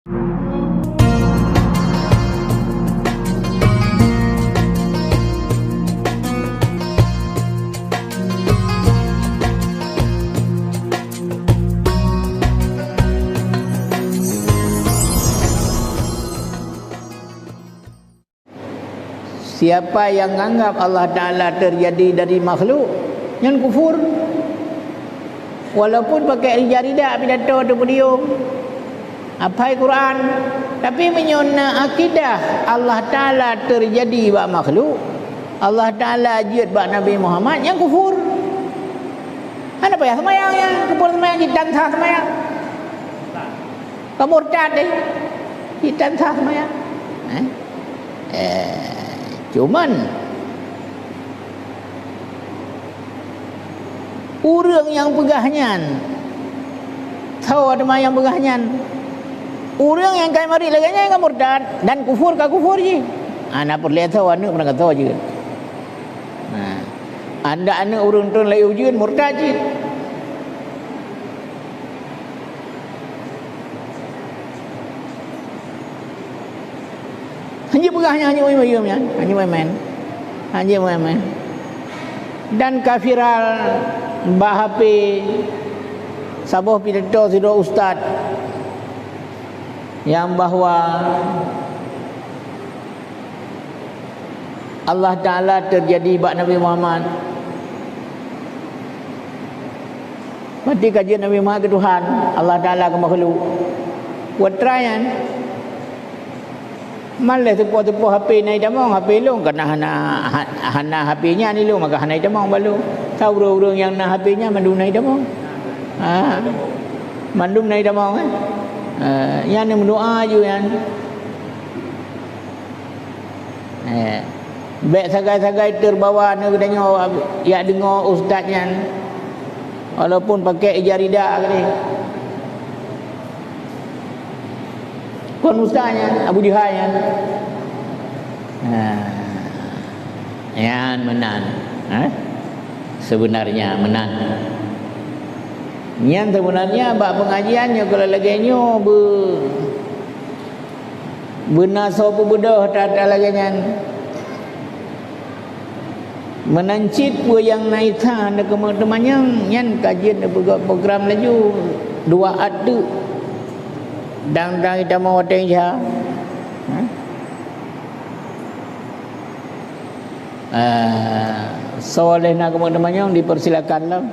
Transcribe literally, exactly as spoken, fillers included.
Siapa yang nganggap Allah Taala terjadi dari makhluk, nyan kufur. Walaupun pakai rida-rida pidato atau podium, hafai Quran, tapi meunyoe na akidah Allah Taala terjadi bak makhluk, Allah Taala jeuet bak Nabi Muhammad, nyan kufur. Hana payah seumayang nyan, kufur seumayang, jitan sah seumayang. Ka murtad deh. Jitan sah seumayang. Eh? Eh, cuman ureuëng nyang peugah nyan, soe teuma nyang peugah nyan? Ureuëng nyang ka marit lagée nyan ka murtad dan kufur ka kufur jih. Hana peureulée soe aneuëk meunangka soe jeuet. Nah, andak aneuëk ureuëng treun lam ujeuen murtad jih. Hana peugah nyan, hana main-main nyan, hana main-main. Hana main-main. Dan ka viral bak H P saboh pidato sidroe ustaz nyang bahwa Allah Taala terjadi bak Nabi Muhammad. Berarti ka jeuet Nabi Muhammad keu Tuhan, Allah Taala keu makhluk. Buet trai nyan. Maleh teupoh-teupoh H P na itamong, H P lôn kana hana, ha-, hana H P nyan ilôn, maka hana itamong bak lôn. Ka ureuëng-ureuëng nyang na H P nyan mandum na itamong. Ha. Mandum na itamong, eh. Ha, nyan meudoa ju nyan. Eh, bék sagai-sagai terbawa na geutanyoe jak deungoe ustaz nyan, walaupun pakai ija rida keudeh. Kon ustaz nyan, Abu Jahal nyan. Nah, nyan meunan, eh? Sebenarnya meunan. Nyan sebenarnya bak pengajian nyoe kalau lagée nyoe be- Beuna soe peubeudoh that-that lagée nyan. Meunan cit peue nyang na Isa neukeumeung teumanyong, nyan ka jeuet neupeugah program laju dua at teuk. Dang-dang itamong watée Isa. Ha? Ah, soe lé na keumeung teumanyong dipersilakan lom.